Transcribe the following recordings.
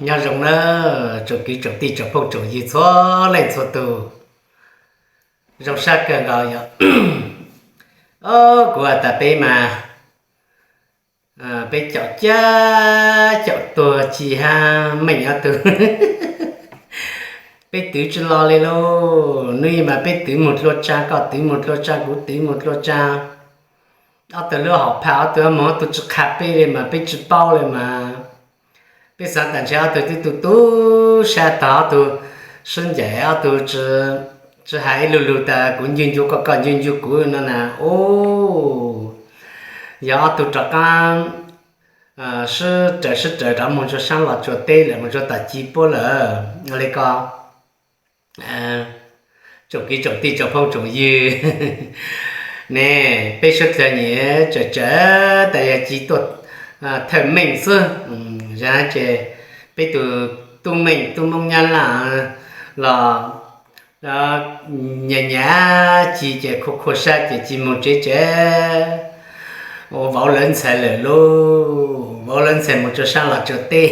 Nyob zoo na, tsoom kwv tsoom tij tsoom phooj tsoom ywg txhua leej txhua tus, zoo sab kawg nkaus yog. Kuv has tas peb mas, peb caum cab caum tuag ci hab meej ob tug. Peb twv tsi los li lauj, nub mas peb twv mus dlua tsaa, koj twv mus dlua tsaa, kuv twv mus dlua tsaa. Ob tug lub hom phaj ob tug moog ob tug tsi qha peb li mas peb tsi paub li mas. Peb xaav tas ntshe ob tug twb tu tu sab tog, ob tug sib ncaim, ob tug tsi has ib lu lug tas kuv ncu ncu koj, koj ncu ncu kuv no na. Ub, yog ob tug rov qaab sib raws sib raws rov moog tsua saab los tsua teb lawm, moog tsua tom ci puab lawm li ko. Tsoom kwv tsoom tij tsoom phooj tsoom ywg ne, peb suav dlawg nyam tsawm tsawm tas yog ci tuaj thawj meej xwb. Zag ces peb tug tub meej tub Moob Nyab Laj los nyam nyam ci ces khua khua sab ces ci moog tsev tsev, ua vauv lawv ntxhais lawm lauj, vauv lawv ntxhais moog tsua saab los tsua teb.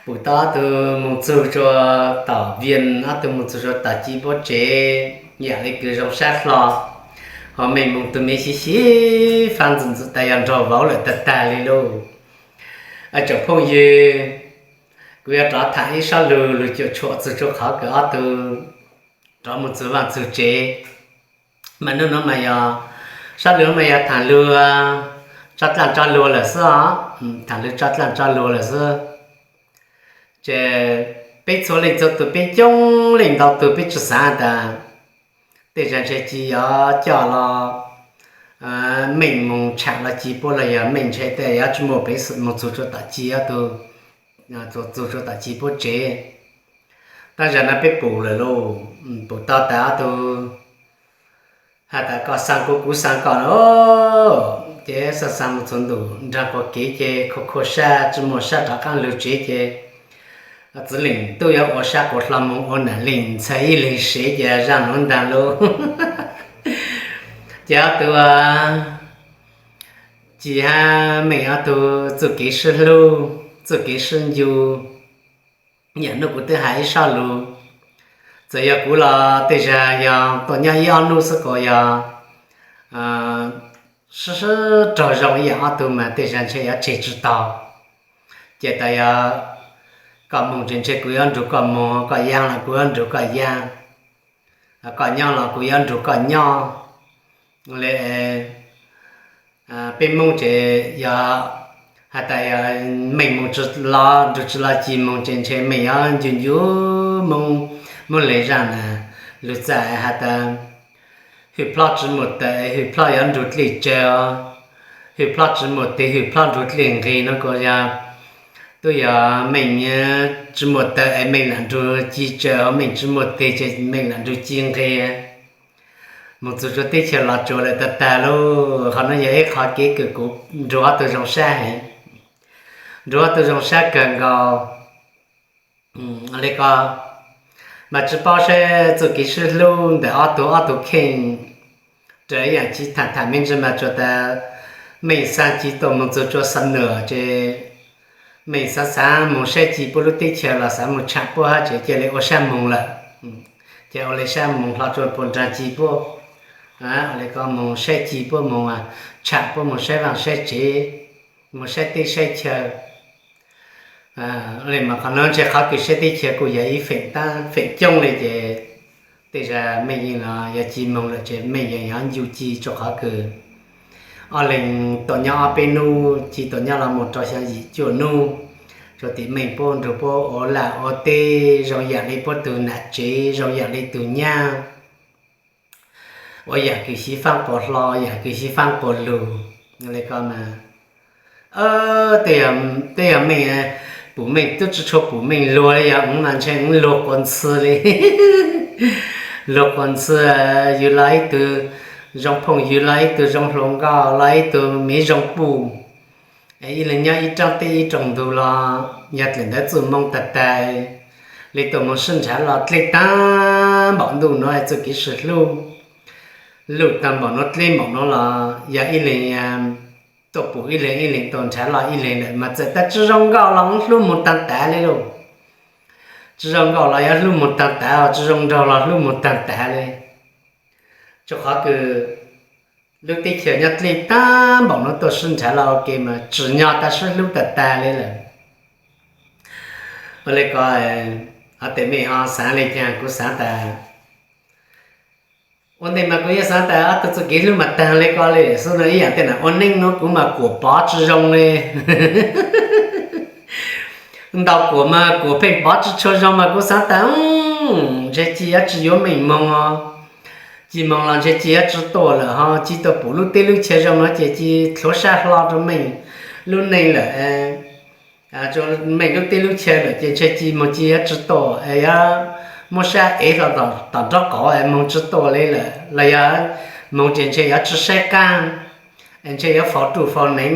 Pum tau ob tug moog txug tsua tom Vias, ob tug moog txug tsua tom ci puab tsev, yam le kws zoo sab hlo. Ho meej moog tug me xib xib faab ntxwm ntxwm tas yog nrug vauv lawm tag tag li lauj. Tsoom phooj ywg, kuv yuav rov tham ib sob lug, lug cuam tshuam txug tsua qhov kws ob tug rov moog txug vaaj txug tsev. Mas nub nuav mas yog, sob lug mas yog tham lug tso dlaaj tso luag lawm xwb os, tham lug tso dlaaj tso luag lawm xwb. Ces peb txhua leej txhua tug, peb coob leej ntau tug peb tsi xaav tas tej zag ntshe ci yuav coj los meej moog tsham los ci puab los yog meej ntshe tej yuav tsi muaj peev xwm moog txug tsua tom ci, ob tug txug tsua tom ci puab tsev. Tab zag nuav peb pum lawm lauj, pum tau tas ob tug has tas koj xaa kuv, kuv xaa koj lauj. Ces xaa xaa moog txug ntuj nraag quas kev ces khua khua sab tsi muaj sab rov qaab lug tsev ces txwv leej tub yuav ua sab quas hlo moog ua nam leej ntxhais ib leeg sev ces zaj nuav ntaag lauj. Ces ob tug ci hab meej ob tug txuj kev sib hlub, txuj kev sib ncu. Yam nuav kuv twb has ib sob lug, txawm yog kuv los tej zag yog tuaj nyob ib ob nub xwb kuas yog sib sib raug zoo ib yam ob tug mas tej zag ntshe yuav tseg tsi tau. Ces tas yog koj moog ces ntshe kuv yuav nrug koj moog, koj yaa los kuv yuav nrug koj yaa, koj nyob los kuv yuav nrug koj nyob. Le peb Moob ces yog has tas yog meej moog tsi los, nrug tsi los ci moog ces ntshe meej yuav ncu ncu Moob, Moob le zaj na. Lug txawm has tas hwj plhob tsi muaj tawm, hwj plhob yuav nrug dlej tsawg, hwj plhob tsi muaj teg, hwj plhob nrug dlej nqig no kuas yog tub yog meej tsi muaj tawm es meej lam nrug ci tsawg, meej tsi muaj teg ces meej lam nrug ci nqig. Moog txug tsua teb chaws Los Tsuas lawm tag tag lauj. Qhov nuav yog ib qhov kev kws kuv nrug ob tug zoo sab heev, nrug ob tug zoo sab kawg nkaus li ko. Mas tsi paub saib txuj kev sib hlub ntawm ob tug, ob tug kheej raws ib yaam ci tham tham me ntsis mas tsuas tas meej xaa ci tuaj moog txug tsua Xam Nuam ces meej xaav xaav moog saib ci puab lub teb chaws los xaav moog tsham puab hab ces cia li ua sab moog lawm. Ces ua li sab moog hlo tsua puag nraag ci puab, ua li ko moog saib ci puab, moog tsham puab, moog saib vaaj saib tsev, moog saib teb saib chaw. Li mas qhov nuav ntshe qhov kws saib teb chaws kuj yog ib feem tab feem coob li ces tej zag meej yeej los yog ci moog lawm ces meej yeej yuav ncu ci tsua qhov kws ob leeg tuaj nyob ob peb nub, ci tuaj nyob los moog rau xyaa yim cuaj nub, tsua tim meej puab nrug puab ua laj ua teb zoo yaam li puab tug nam tsev, zoo yaam li tug nyab, ua yaam kws xyiv faab quas hlo, yaam kws xyiv faab quas lug li ko mas. Tej yog meej, pum meej tub tsi tshua pum meej luag li, yog ub mas ntshe ub luag quas ntxhw li. Luag quas ntxhw, yug los ib tug zoo phooj ywg, los ib tug zoo hluas nkauj, los ib tug miv zoo puj, es ib leeg nyob ib rooj teb ib rooj ntug los yog dlaim ntawd txuj moo tag tag li tuaj moog sib nrhav los dleb taag npaum ntuj nuav txuj kev sib hlub, luj taag npaum nuav dleb npaum nuav los yog ib leeg tuaj pum ib leeg ib leeg, tuaj nrhav los ib leeg lawm mas txawm tas tsi zoo nkauj los hlub moog taag tav le lauj. Tsi zoo nkauj los yuav hlub moog taag tav, tsi zoo nraug los hlub moog taag tav le. Rua qhov kws lub teb chaws nyob dlej taag npaum nuav tuaj sib nrhav los ua ke mas tsim nyog tas sib hlub tag tag le lawm. Ua le ko, ob tug mej ho xaav le caag? Kuv xaav tas ua ntej mas kuv yeej xaav tas ob tug txuj kev hlub mas taag le ko le xwb no. Ib yaam tej na ua neej nuav kuv mas kuam pov tsi zoo le. Ntau kuam mas kuam pheej pov tsi tshua zoo mas kuv xaav tas ntshe ci yuav tsi yuav meej moog os. Ci moog los ntshe ci yuav tsi tuaj lawm ho. Ci tuaj pum lub teb lub chaw zoo no ces ci txhua sab hlo rua meej lub neej lawm, rua meej lub teb lub chaw lawm ces ntshe ci moog ci yuav tsi tuaj, yuav muab sab ev hlo tom nraub qaum moog tsi tuaj le lawm, los yog moog ces ntshe yuav tsi saib qaab, ntshe yuav faus ruj faus neev.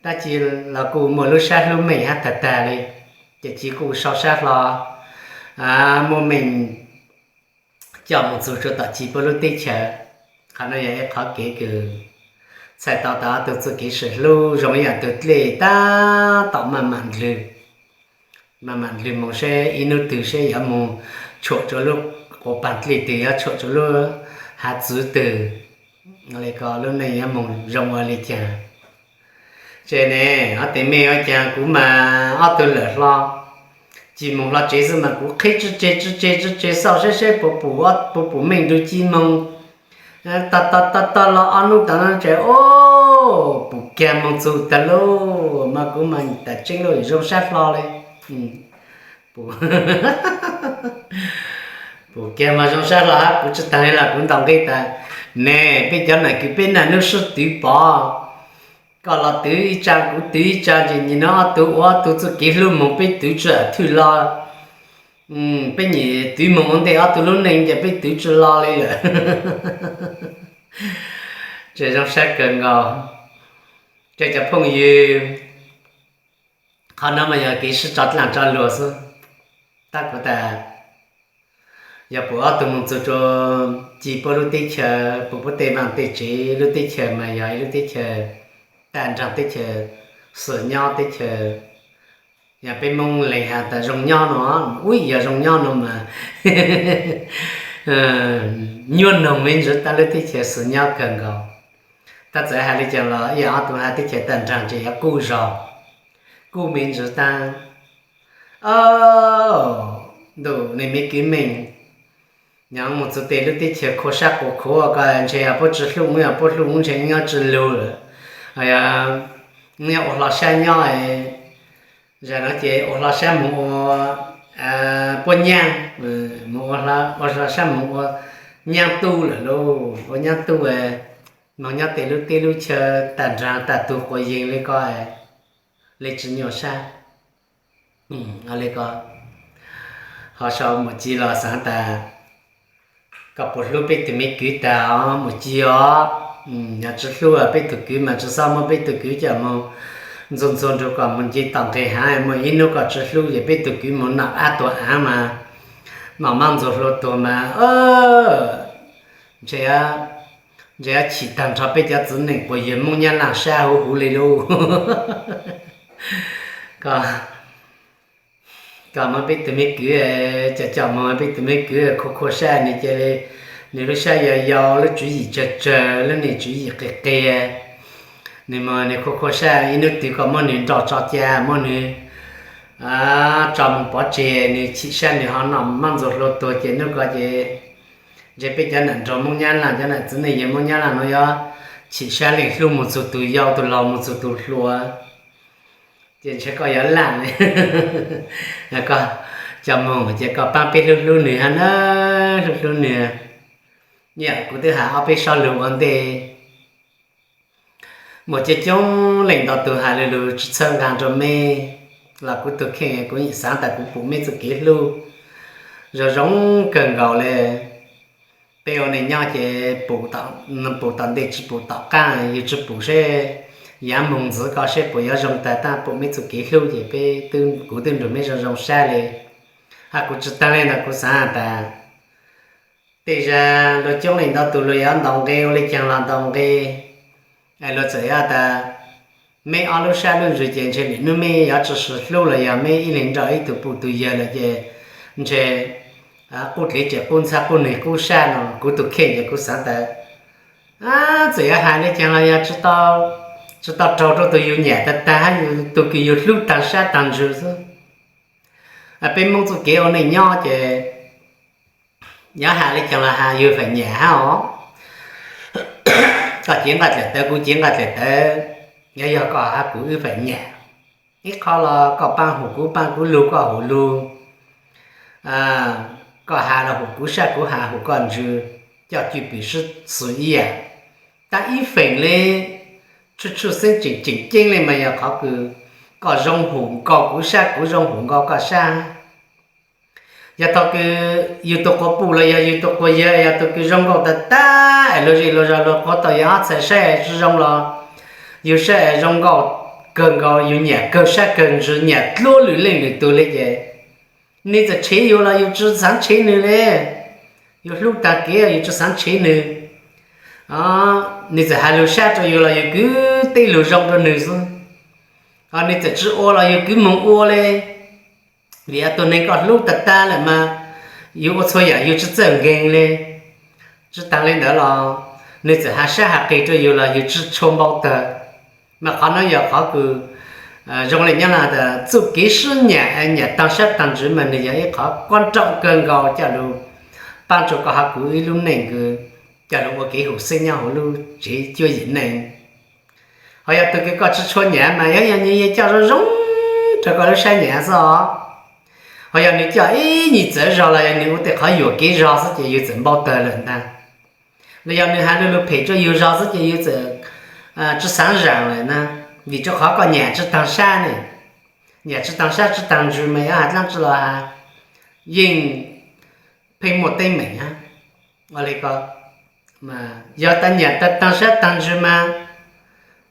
Tab sis los kuj muaj lub sab hlub meej hab tag tag le, ces ci kuj sau sab hlo muaj meej coj moog txug rua tom ci puab lub teb chaws. Qhov no yog ib qhov kev kws txhais tau tas ob tug txuj kev sib hlub zoo ib yaam tug dlej taab tom maj mam ndlwg, maj mam ndlwg moog seb ib nub twg seb yuav moog tshuam rua lub quas paag dlej twg, yuav tshuam rua lub hav txwv twg, le ko lub neej yuav moog zoo ua le caag. Ces ne, ob tug mej ua caag, kuv mas ob tug lawm hlo, ci moog hlo tsev xwb mas kuv qhib tsib tseg tsib tseg tsib tseg xauj seb seb puas pum, puas pum meej nrug ci moog. Tog tog tog tog los ob nub tom no ces o, pum kiag moog txug tag lauj, mas kuv mas tas tseeb lauj, zoo sab hlo le. Pum kiag mas zoo sab hlo hab kuv tsi taag le los kuv ntaus nqi tas, ne, peb cov nam kws peb naj nub sib twv pov, koj los twv ib tsaa kuv twv ib tsaa ces nim no ob tug ua ob tug txuj kev hlub moog peb twv tsi thwj lo. Peb nyam twv moog ua ntej ob tug lub neej ces peb twv tsi lo le lawm. Ces zoo sab kawg nkaus. Ces cov phooj ywg, qhov no mas yog kev sib tso dlaaj tso luag xwb. Tab kuv tas yog pum ob tug moog txug rua ci puab lub teb chaws, pum puab tej vaaj tej tsev, lub teb chaws mas yog ib lub teb chaws tag nraag, teb chaws xwm nyob, teb chaws yog peb Moob leeg has tas zoo nyob no, ub yog zoo nyob no mas nyuaj noog me ntsis taag, lub teb chaws xwm nyob kawg nkaus. Tab txawm has le caag los ib yaam ob tug has teb chaws tag nraag ces yuav kuj zog, kuj me ntsis taag. Ntuj, nej me kwv meej, nyob moog txug tej lub teb chaws khua sab quas khuav ko ntshe yog puab tsi hlub, yog puab hlub ntshe nyob tsi lug lawm. Yog ua hlo sab nyob, zag no ces ua hlo sab moog ua puab nyaab, moog ua hlo sab moog ua nyaab tub lawm lauj, ua nyaab tub, moog nyob tej lub teb lub chaw tag nraag tag tug quas yeeg le ko, le tsi nyuaj sab. Le ko, ho sau Muam Ci los xaav tas koj puas hlub peb tug me kwv tag os Muam Ci os? Yog tsi hlub peb tug kwv mas tsi xob muab peb tug kwv coj moog ntxuag ntxuag nrug kom moog nce tom nqes haav, muaj ib nub koj tsi hlub ces peb tug kwv moog noj qab tuag aav mas, noj mab ntxuag hlua tuag mas, ntshe, ntshe yuav chim taag nrho peb cov txiv neej quas yeeg Moob Nyab Laaj sab huv huv le lauj. Koj, koj muab peb tug me kwv, coj coj moog peb tug me kwv khua khua sab, nwg cia li, nwg lub sab yau yau, lub tswv yim tsawg tsawg, lub neej tswv yim qis qis, nwg moog nwg khua khua sab, ib nub twg koj muab nwg nrauj tso ca, muab nwg tso moog pov tseg, nwg chim sab nwg ho noj mab ntxuag hlua tuag ces nub ko ces ntshe peb cov nam nraug Moob Nyab Laaj, cov nam txiv neej yawg Moob Nyab Laaj nuav yuav chim sab leej hlub moog txug tug yau tug laug moog txug tug hluas, ces ntshe koj yuav laaj. Koj coj moog ces koj paab peb hlub hlub nwg hab na, hlub hlub nwg. Yam kuv twb has ob peb sob lug ua ntej, muaj coob coob leej ntau tug has lug lug tsi txhawb nqaa rua meb, los kuv tug kheej kuv yeej xaav tas kuv pum meb txuj kev hlub zoo zoo kawg nkaus le. Peb ua neej nyob ces pum tom ntej tsi pum tom qaab, yug tsi pum seb yav moog ntxiv ko seb puas yuav zoo tag, tab pum meb txuj kev hlub ces peb, kuv twb nrug meb zoo zoo sab le. Hab kuv tsi taag le ntawd kuv xaav tas tej zag luag coob leej ntau tug luag yuav ntaus nqe ua le caag los ntaus nqe, Luag txawm yog tas meb ob lub sab lub ntsws ces ntshe lwm hnub meb yuav tsis hlub los yog meb ib leeg nrog ib tug pum tus yawg lawm ces ntshe qub dliv tsev qub ntxhab qub neeg qub sab no, kuv tus kheej ces kuv xav tas txawm yuav hais li cas los yog tsis tau raug rau tus yus nyiam tag tag, yus tus kws yus hlub tag sab tag ntsws xwb. Peb Hmoob txuj kev ua neej nyob ces yuav hais li cas los hais yus feem nyiam hab os. Koj cev nqaij dlaim tawv, kuv cev nqaij dlaim tawv, yuav yog koj hab kuv wb feem nyiam. Ib qho los koj paab hum kuv paab, kuv lug koj hum lug, koj has los hum kuv sab, kuv has hum koj ntsws, coj cwj pwm sib xws ib yam. Tab ib feem le, tshwj tshwj xeeb tseem tseem ceeb le mas yog qhov kws koj zoo hum nkaus kuv sab, kuv zoo hum nkaus koj sab. Yog thaum kws yus tus quas pum los yog yus tus quas yawg yog tus kws zoo nkaus tag tag es luag zej luag zog luag qhuav tau yog ob txhais saib tsi zoo los yus saib zoo nkaus kawg nkaus, yus nyiam kawg sab kawg ntsws, nyiam dlua lwm leej lwm tug le ces nws txawm tshev yus los yus tsi xaav tshev nws le. Yus hlub tag kev yus tsi xaav tshev nws. Nws txawm has lug sab rau yus los yus kwv tij lug zoo rau nws xwb. Nws txawm tsi ua los yus kwv moog ua le. Vim yog tus neeg koj hlub tag tag lawm mas yus ua txhua yam yus tsi txawj nkeeg le. Tsi taag le ntawd los nws txawm has sab has qis rau yus los yus tsi tshua npau tawg. Mas qhov no yog qhov kws zoo le nyob las tas txuj kev sib nyiam, nyiam taag sab taag ntsws mas nws yog ib qhov kuab nraum kawg nkaus coj lug paab rua koj hab kuv ib lub neej kws coj lug ua kev hum xeeb nyob huv lub tsev cuab yim neej. Ho yog tug kws koj tsi tshua nyiam mas yog, yog nws coj zoo zoo rua koj lub sab nyiam xwb os. Ho yog nws coj ib nyuag txawv zog los yog nws ua tej qhov yuam kev zog xwb ces yus txawm npau tawg lawm ntag. Los yog nws has lug lug phem rua yus zog xwb ces yus txawm tsi xaav zaam lawm na. Vim rua qhov koj nyiam tsi taag sab ne, nyiam tsi taag sab tsi taag ntsws mas yuav has dlaab tsi los has, yeej pheej muaj teeb meem hab. Ua le ko, yog tas nyiam taag sab taag ntsws mas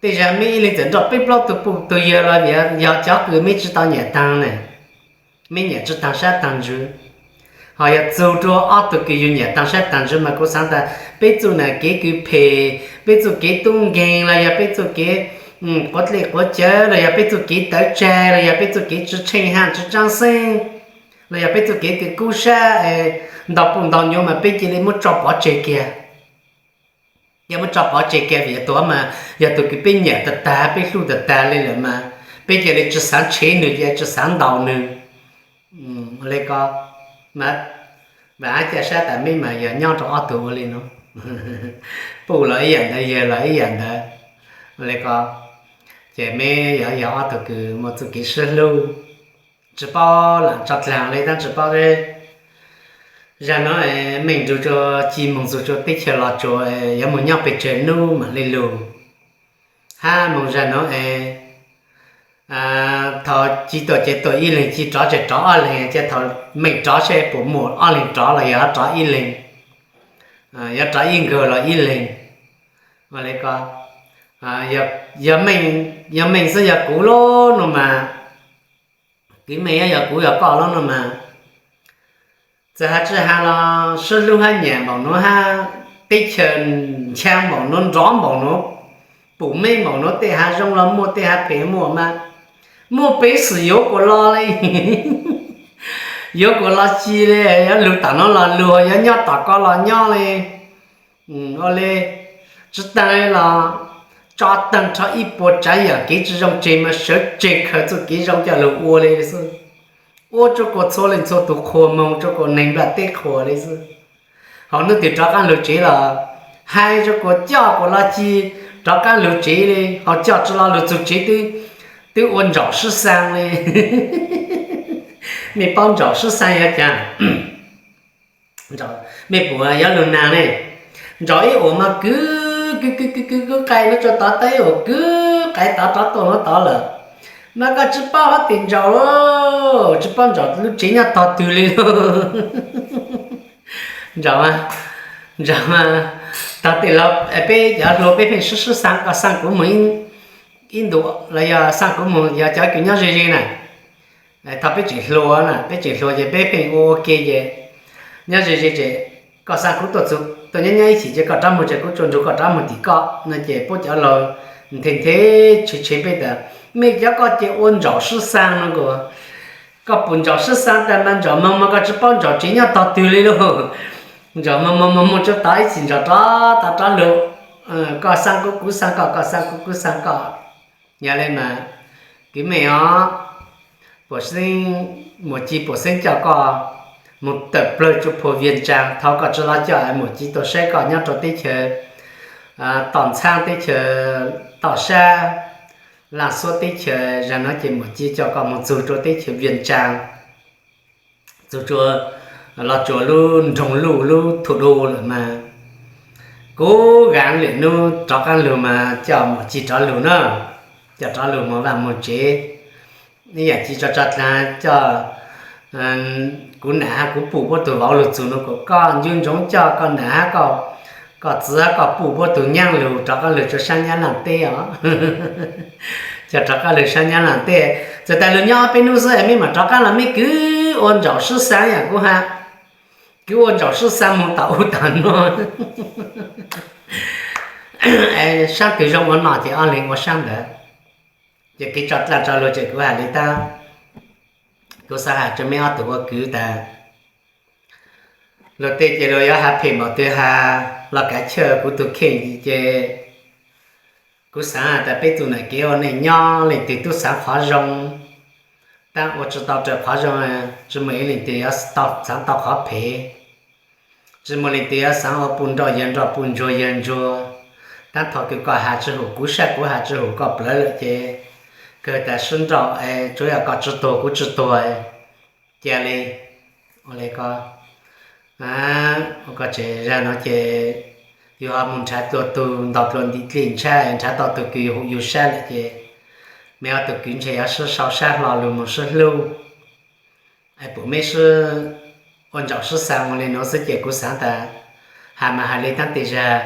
tej zag meb ib leeg txawm nrog peb plaub tug pum tug yawg los vim yog cov kws meb tsi tau nyiam taag ne, meb nyiam tsi taag sab taag ntsws. Ho yog txug rua ob tug kws yus nyiam taag sab taag ntsws mas kuv xaav tas peb txuj nam kev kws phem, peb txuj kev tub nkeeg los yog peb txuj kev quav dlej quav cawv los yog peb txuj kev tawv tsag los yog peb txuj kev tsi tsheej haj tsi tsaab xeeb los yog peb txuj kev kws kub sab ntaug puj ntaug nyuv mas peb cia li muab tso pov tseg kiag. Cia muab tso pov tseg kiag vim yog tus mas yog tus kws peb nyiam tag tag peb hlub tag tag le lawm mas peb cia li tsi xaav tshev nws, cia tsi xaav ntaus nws. Ua le ko, mas ca sab tas meb mas yog nyob rua ob tug ua le nuav. Pum los ib yam ntawd, yawg los ib yam ntawd. Ua le ko, ces meb yog, yog ob tug kws muaj txuj kev sib hlub, tsi paub lam tso dlaag le tab tsi paub zag nuav meej nrug rua ci moog txug rua teb chaws Los Tsuas yuav moog nyob pes tsawg nub mam le lug. Hab moog zag nuav es thaum ci tuaj ces tuaj ib leeg, ci rov ces rov ob leeg, ces thaum meej rov saib puas muaj ob leeg rov los yog rov ib leeg, yuav rov ib nkawg los ib leeg. Ua le ko, yog meej xwb yog kuv lub nuav mas, kwv meej yog kuv yog koj lub nuav mas, txawm has tsi has los sib hlub hab nyiam npaum nuav hab teb chaws nchaag npaum nuav, nrov npaum nuav, pum mej npaum nuav, tej hav zoo los muaj tej hav phem muaj mas, muaj peev xwm yuav kuas los le, yuav kuas los ci le, yuav lug tom nuav los lug, yuav nyob tom ko los nyob le. Ua le, tsi taag los tso taag rho ib puas tsaav yam kev tsi zoo tseg mas sawv tseg khaws txuj kev zoo coj lug ua le xwb. Ua rua kuas txhua leej txhua tug qhuas moog, rua kuas neeg nplaj teb qhuas le xwb. Ho hnub twg rov qaab lug tsev los hais rua kuas coj kuas los ci rov qaab lug tsev le, ho coj tsi los lug txug tsev twb ua ntsaum sib xaa le. Mej paub ntsaum sib xaa yog caag? Mej pum yuav lug naag le, ntsaum ib uas mas kwv kwv kwv kwv kwv qai nuav rua tod, tau ib uas kwv qai tod rov tuaj nuav tod lawm. Mas koj tsi paub hab tim ntsaum, tsi paub ntsaum lub tsev nyob tog twg le. Ntsaum, ntsaum, tog tej laug peb cov hluas peb pheej sib sib xaa, koj xaa kuv moog ib ntu los yog xaa kuv moog, yog cov kws nyob ze ze na. Thaum peb tseem hluas na, peb tseem hluas ces peb pheej ua ua ke ces nyob ze ze ces koj xaa kuv tuaj txug tuaj nyob nyob ib chim ces koj rov mus ces kuv tsuas nrug koj rov mus tim koj no ces puab cov laus nthe nthe tshev tshev peb tas, mej cov koj ces ua ntsaum sib xaa no kuj, koj pum ntsaum sib xaa tas mas ntsaum moog mas koj tsi paub ntsaum tsev nyob tog twg li lauj. Ntsaum moog moog moog moog tsuas tau ib chim ntsaum rov tau rov lug, koj xaa kuv, kuv xaa koj, koj xaa kuv, kuv xaa koj. Yog le mas kwv mej os, puas xeeb, Muam Ci puas xeeb coj koj mus tawm plawg rua phua Vias Tsaa, thov koj tsi laj coj Muam Ci tuaj saib koj nyob rua teb chaws toj ntxhaab, teb chaws toj sab, Laaj Xuab teb chaws. Zag nuav ces Muam Ci coj koj mus txug rua teb chaws Vias Tsaa, txug rua, los tsuas lub nroog Luj lub thu du lawm mas kuv zaav lwm nub rov qaab lug mas coj Muam Ci rov lug na, coj rov lug moog vaaj moog tsev. Ib yaam ci tso tso dlaag coj, kuv nam hab kuv puj puab tug vauv lug txug nuav kuas koj ncu ntsoov coj koj nam hab koj, koj txiv hab koj puj puab tug nyaab lug rov qaab lug rua saab Nyab Laaj teb os. Coj rov qaab lug saab Nyab Laaj teb, txawm tas lug nyob ob peb nub xwb mej maam rov qaab los mej kwv ua ntsaum sib xaa yam kuv has, kwv ua ntsaum sib xaa moog tom u tom nuav. Saab twg zoo ua noj ces ob leeg ua saab ntawd. Ces kev tso dlaag tso lug ces kuv has le tab, kuv xaav has rua mej ob tug ua kwv tas, luag tej ces luag yuav has phem npaum twg has los kav chawj kuv tug kheej ces kuv xaav has tas peb tug nam kev ua neej nyob leej twg tub xaav qhov zoo, tab ua tsi tau raws qhov zoo, tsi muaj ib leej twg yuav xaav tau qhov phem, tsi muaj leej twg yuav xaav ua puj nroj yawg nroj puj ntsuag yawg ntsuag. Tab thov kws koj has tsi hum kuv sab kuv has tsi hum koj plawv lawm ces kawg tas sib nrauj, tsuav yog koj tsi tuag kuv tsi tuag, ca le, ua le ko, ua ko tsev zag nuav ces yug ho moog nrhav dlua tug ntaus dlua ntim dlej ntshab nrhav tau tug kws yug hum yug sab lawm ces mej ob tug kwv ntshe yuav sib sau sab hlo lug moog sib hlub. Pum mej sib ua ntsaum sib xaa ua le nuav xwb ces kuv xaav tas, has mas has le tab tej zag,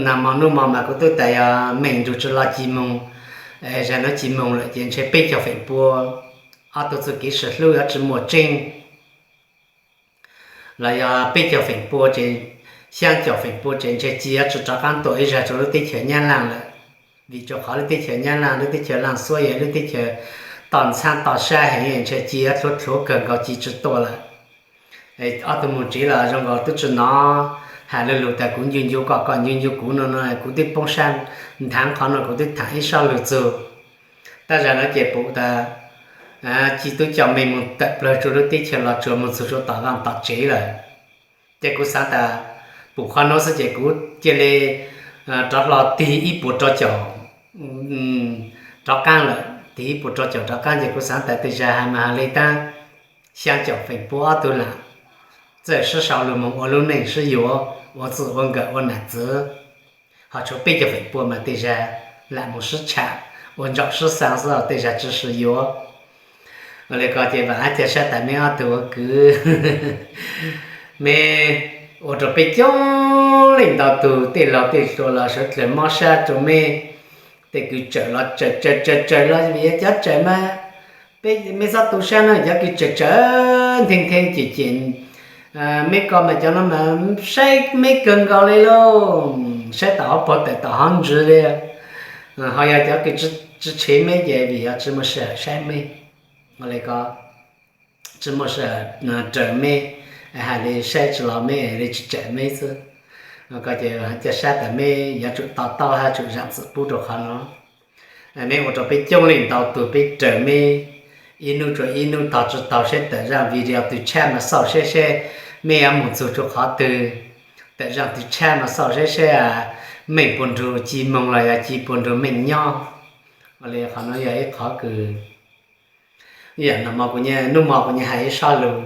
nag mo nub mo mas kuv tub tas yog meej nrug tsi lo ci moog, zag nuav ci moog lawm ces ntshe peb caug feem pua ob tug txuj kev sib hlub yuav tsi muaj tseeb. Los yog peb caug feem pua ces, xyaa caum feem pua ces ntshe ci yuav tsi rov qaab tuaj ib zag rua lub teb chaws Nyab Laaj lawm, vim rua qhov lub teb chaws Nyab Laaj lub teb chaws Laaj Xuab yog lub teb chaws toj ntxhaab toj sab heev ntshe ci yuav tlhuav tlhuav kawg nkaus ci tsi tuaj lawm. Ob tug moog tsev los zoo nkaus tub tsi nov, has lug lug tas kuv ncu ncu koj koj ncu ncu kuv no no kuv twb poob sab nthav qhov no kuv twb thaam ib sob lug txug. Tab zag nuav ces pum tas ci tub coj mej moog tawm plawg rua lub teb chaws Los Tsuas moog txug rua tom vaaj tom tsev lawm. Ces kuv xaav tas pum qhov nuav xwb ces kuv cia le rov hlo tig ib puas rau caum rov qaab lawm, tig ib puas rau caum rov qaab ces kuv xaav tas tej zag has mas has le tab, xyaa caum feem pua ob tug lam txawj sib sau lug moog ua lub neej sib yuav ua txwj ua nkawm ua nam txiv. Ho tshuav peb caug feem pua mas tej zag lam moog sib tsham ua ntsaum sib xaa xwb tej zag tsi sib yuav. Ua le ko ces vaam hab ca sab tas meb ob tug ua kwv, meb ua rua peb coob leej ntau tug tej laug tej hluas los sawv dlawg mob sab rua meb. Tej kws tsawm los tsawm tsawm tsawm tsawm los vim yog cov tsawm mas peb, meb txhob tu sab no, cov kws tsawm tsawm nthe nthe cem cem meb ko mas cov no mas saib meb kawg nkaus le lauj, saib tom hauv paug tawm tom hauv ntsis li. Ho yog cov kws tsi tshev meb ces vim yog tsi muaj sij hawm saib meb, ua le ko tsi muaj sij hawm raws meb, hais li saib tsi los meb li tsi tsawm meb xwb. Ko ces ca sab tas meb yuav tsum to taub hab tsum zaam txim pub rua qhov no. Meb ua rua peb coob leej ntau tug peb raws meb ib nub rua ib nub tog tsi taug seb tawm zaaj video tw tshab mas xauj seb seb mej yuav moog txug rua qhov twg. Tawm zaaj tw tshab mas xauj seb seb meej puas nrug ci moog los yog ci puas nrug meej nyob. Ua le qhov no yog ib qhov kws, yam no mo kuv, nub mo kuv nyuam hais ib sob lug.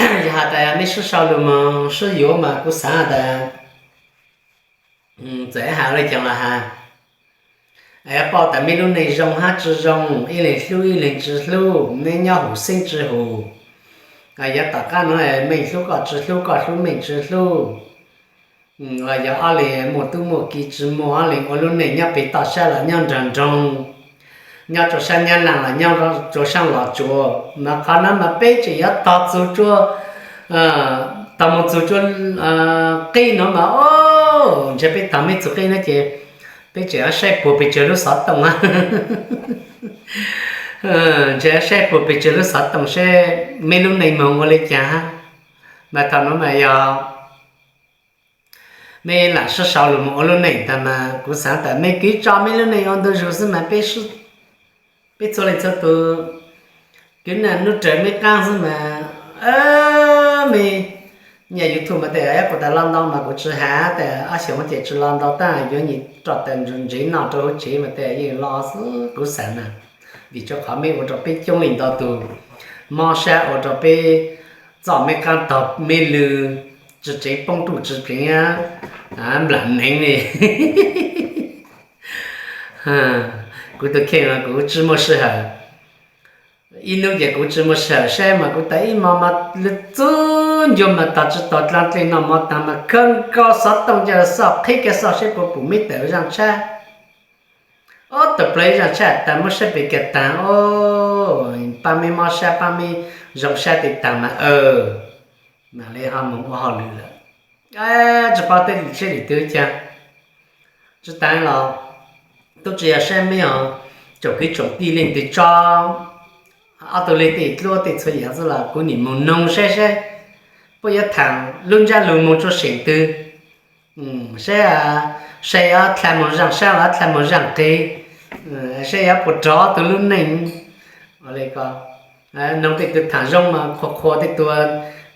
Yog has tas meb sib sau lug moog sib yuav mas kuv xaav tas txawm has le caag los has, yuav paub tas meb lub neej zoo hab tsi zoo, ib leeg hlub ib leeg tsi hlub, meb nyob hum xeeb tsi hum. Yog tom qab nuav meej hlub koj tsi hlub, koj hlub meej tsi hlub, los yog ob leeg muaj tub muaj ki tsi muaj, ob leeg ua lub neej nyob peg toj sab los nyob nraag nroog, nyob rua sab Nyab Laaj los nyob rua sab Los Tsuas, mas qhov nuav mas peb tseem yuav tog txug rua, tau mus txug rua qij no mas, o, ntshe peb tau mej txug qij no ces peb tseem yuav saib puag pes tsawg lub xov tooj, ntshe saib puag pes tsawg lub xov tooj seb mej lub neej moog ua le caag hab. Mas thaum no mas yog mej lam sib sau lug moog ua lub neej taag mas kuv xaav tas mej kuj tso mej lub neej ua ntu zug xwb mas peb txhua leej txhua tug kuj naj nub raws mej qaab xwb mas. Mej nyaj YouTube mas tej ib qus tas lo ntau mas kuv tsi has tas ob xyoos ces tsi lo ntau tab yuav nyim roj tas ntsev noj rua huv tsev mas tej yeej lo xwb kuv xaav na. Vim rua qhov mej ua rua peb coob leej ntau tug mob sab, ua rua peb txom mej qaab taug mej lw, tsi tseev poob ruj tsi tseev nplam neev li. Kuv tug kheej mas kuv tsi muaj sij hawm, ib nub ces kuv tsi muaj sij hawm saib mas kuv tas ib hmo mas lug txug ncua mas tog tsi tog dlaa dlej noj mov taag mas khawb nkaus xov tooj ca xoj qhib ca xoj saib puas pum mej tawm zaaj tshab. Ob tug plaub zaaj tshab tas muab saib pes kag taag, o, paab mej mob sab paab mej zoo sab tes taag mas, mam le ho moog ua hauj lwm lawm. Tsi paub tej lwm siab lwm twg caag. Tsi taag los tub tsi yog saib mej os, tsoom kwv tsoom tij leej twg tso ob tug le tej dluab tej txhua yaam xwb los kuv nim moog noog saib saib puab yuav thaam lub ntsab lug moog rua seem twg, saib, saib yuav dlha moog zaaj sab los dlha moog zaaj qig, saib yuav puas raug ob tug lub neej. Ua le ko, noog tej tug thaam zoo mas qhuas qhuas tej tug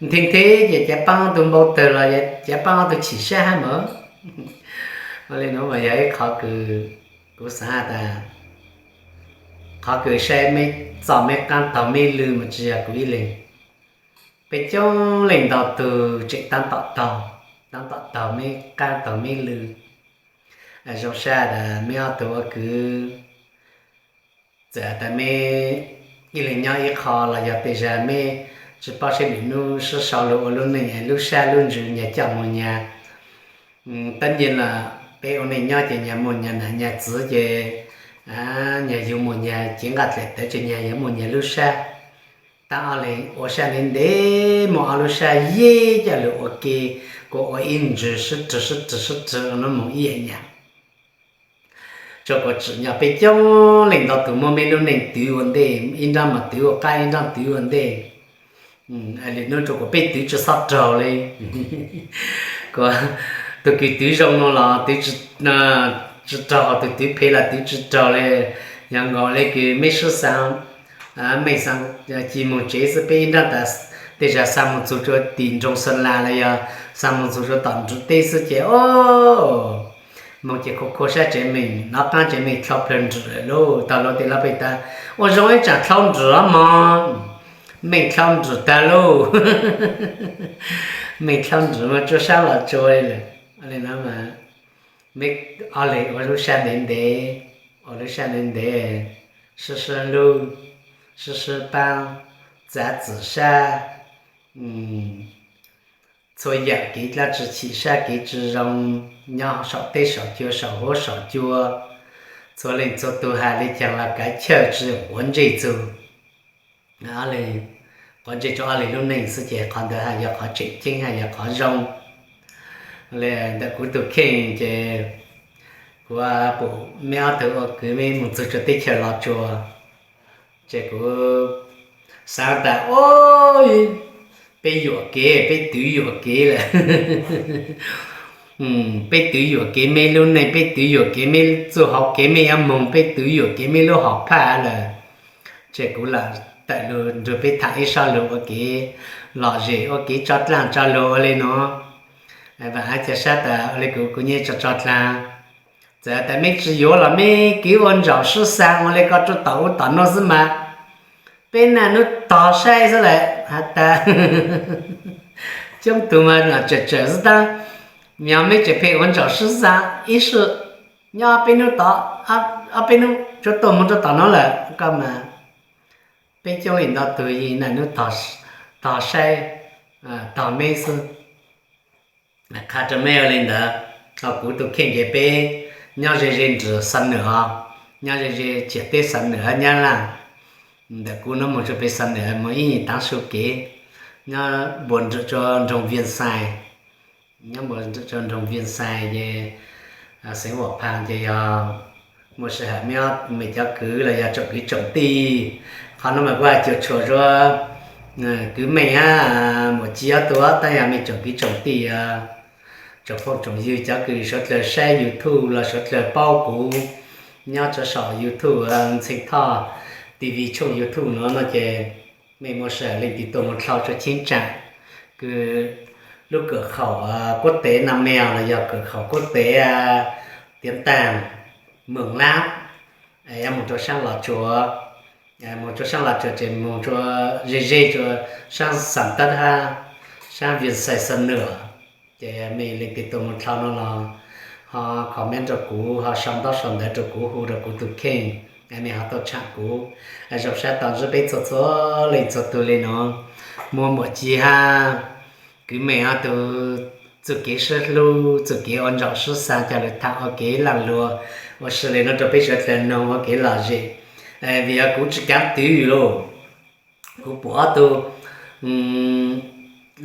nthe nthe ces cav paab ob tug npau tawg los cav paab ob tug chim sab hab mas. Ua le nuav mas yog ib qhov kws kuv xaav has tas qhov kws saib mej txom mej qaab taug mej lw mas tsi yog kuv ib leeg. Peb coob leej ntau tug tseem taab tom taug, taab tom taug mej qaab taug mej lw. Zoo sab tas mej ob tug ua kwv, txawm tas mej ib leeg nyob ib qho los yog tej zag mej tsi paub seb lwm nub sib sau lug ua lub neej lub sab lub ntsws nyag coj moog nyag. Tab nyag los peb ua neej nyob ces nyag muaj nyag nam nyag txwv ces nyag yug muaj nyag cev nqaj dlaim tawv ces nyag yuav muaj nyag lub sab. Taab ob leeg ua sab ntev ntev muaj ob lub sab yeej coj lug ua ke, kuas ua ib ntsws sib rwg sib rwg sib rwg ua nuav moog ib yam nyam. Tsuas kuas tsim nyog peb coob leej ntau tug muab mej lub neej twv ua ntej, ib nrab mas twv ua qaab ib nrab twv ua ntej. Lwm nub tsuas kuas peb twv tsi xob raug li. Kuas tug kws twv zoo no los twv tsi raug, tug twv phem los twv tsi raug li. Yog nkaus le kws mej sib xaa, mej xaa ci moog tsev xwb peb ib nrab tas, tej zag xaa moog txug rua tim nroog Xa Las los yog xaa moog txug rua tom nrug teb xwb ces o, moog ces khua khua sab tsev meej, nov qaab tsev meej dlhau plawg nrwm lawm lauj. Taag lug tej lawv pheej tas ua zoo ib tsaam dlhau nrwm os mog, meej dlhau nrwm taag lauj. Meej dlhau nrwm mas tsuas sab los tsuas li lawm. Meb ob leeg ua lub sab ntev ntev, ua lub sab ntev ntev, sib sib hlub, sib sib paab, txav txim sab, txhua yaam kev dlaab tsi chim sab kev tsi zoo, nyob saum teb saum cua saum huab saum cua, txhua leej txhua tug has le caag los kav chawj tsi quav ntsej txug. Quav ntsej rua ob leeg lub neej xwb ces qhov ntawd has yog qhov tseem ceeb has yog qhov zoo. Ntawm kuv tug kheej ces kuv pum meb ob tug ua kwv meb moog txug rua teb chaws Los Tsuas, ces kuv xaav tas o, peb yuam kev, peb twv yuam kev lawm. Peb twv yuam kev meb lub neej, peb twv yuam kev meb txuj hauv kev meb yuav moog, peb twv yuam kev meb lub hom phaj lawm. Ces kuv lam tawm lug nrug peb tham ib sob lug ua kev lom zem, ua kev tso dlaag tso lug ua le nuav. Vaam hab ca sab tas ua le kuv, kuv nyab tso tso dlaag. Txawm tas meb tsi yuav los meb kev ua ntsaum sib xaa ua le ko rua tom ub tom nuav xwb mas, peb naj nub tog saib xwb lawm has tas coob tug mas tsawm tsawm xwb tab, yog meb tseem pheej ua ntsaum sib xaa ib sij, nyob peb nub tod, ob peb nub tsuab tuaj moog rua tom nuav lawm ko mas, peb coob leej ntau tug yeej naj nub tog saib, tog meb xwb. Qha rua meb ua le ntawd, ho kuv tug kheej ces peb nyob ze ze nrug Xa Nwm os, nyob ze ze ciam teb Xa Nwm hab Nyab Laj. Ntawm kuv nuav moog rua peg Xa Nwm moog ib taav su kev, Nyob npuas nram rau nroog Vias Xais, nyob npuas nram rau nroog Vias Xais ces xeev Huam Phaas ces yog muaj sij hawm nyob me cov kwv los yog tsoom kwv tsoom tij. Qhov no mas kuv hais cuam tshuam rau kwv Meej hab Muam Ci ob tug, tab yog me tsoom kwv tsoom tij, tsoom phooj tsoom ywg, cov kws suav dlawg saib YouTube los suav dlawg paub kuv nyob rau saum YouTube Ntxhee Thoj T V tshooj YouTube no no ces mej muaj sij hawm leej twg tuaj mus dlhau rua cheeb tsam kws lub kawm khaum kuab tev Nam Meo los yog kawm khaum kuab tev Tiav Taag, Moos Lab, yuav mus rua saab Los Tsuas, mus rua saab Los Tsuas ces mus rua ze ze rua saab Xam Tab hab saab Vias Xais Xa Nuam. Ces mej leej twg tuaj mus dlhau no los ho comment rua kuv, ho sau ntaub sau ntawv rua kuv, hu rua kuv tus kheej, mej ho tuaj tsham kuv. Zoo sab tau ntsib peb txhua txhua leej txhua tug le nuav. Muaj Muam Ci hab kwv Meej ob tug txuj kev sib hlub, txuj kev ua ntaus sib xaa, coj lug tham ua kev laaj luag, ua si le nuav rua peb suav dlawg noog ua kev lom zem. Vim yog kuv tsi kaav twv lug, kuv pum ob tug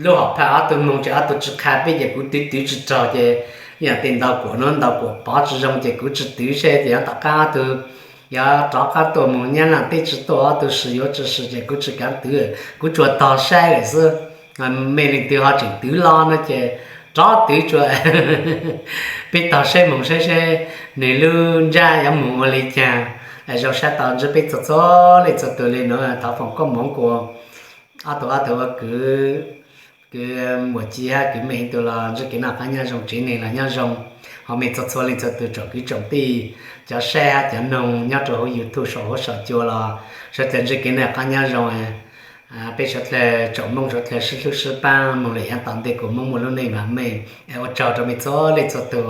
lub hom phaj ob tug moog ces ob tug tsi qha peb ces kuv twv twv tsi raug ces yog tej ntau kuam nuav ntau kuam pov tsi zoo ces kuv tsi twv seb ces yuav tom qab ob tug yuav rov qab tuaj mus Nyab Laaj teb tsi tuaj, ob tug sis yuav tsi sis ces kuv tsi kaav twv, kuv tsuas tog saib lawm xwb. Mej leej twg ho tseem twv los no ces rov twv tsuas peb tog saib moog saib seb nwg lub ntsab yuav moog ua le caag. Zoo sab tau ntsib peb txhua txhua leej txhua tug le nuav, thov foom koob moov kuas ob tug ob tug ua kwv, kwv Muam Ci hab kwv Meej tug los ntsib kev noj qab nyob zoo, tsev neeg los nyob zoo, ho mej txhua txhua leej txhua tug tsoom kwv tsoom tij, cov saib hab cov noog nyob rua huv YouTube saum huab saum cua los suav dlawg ntsib kev noj qab nyob zoo. Peb suav dlawg tsoom Moob suav dlawg sib hlub sib paab moog le yaav tom ntej kuas Moob muaj lub neej vam meej. Ua tsaug rua mej txhua leej txhua tug.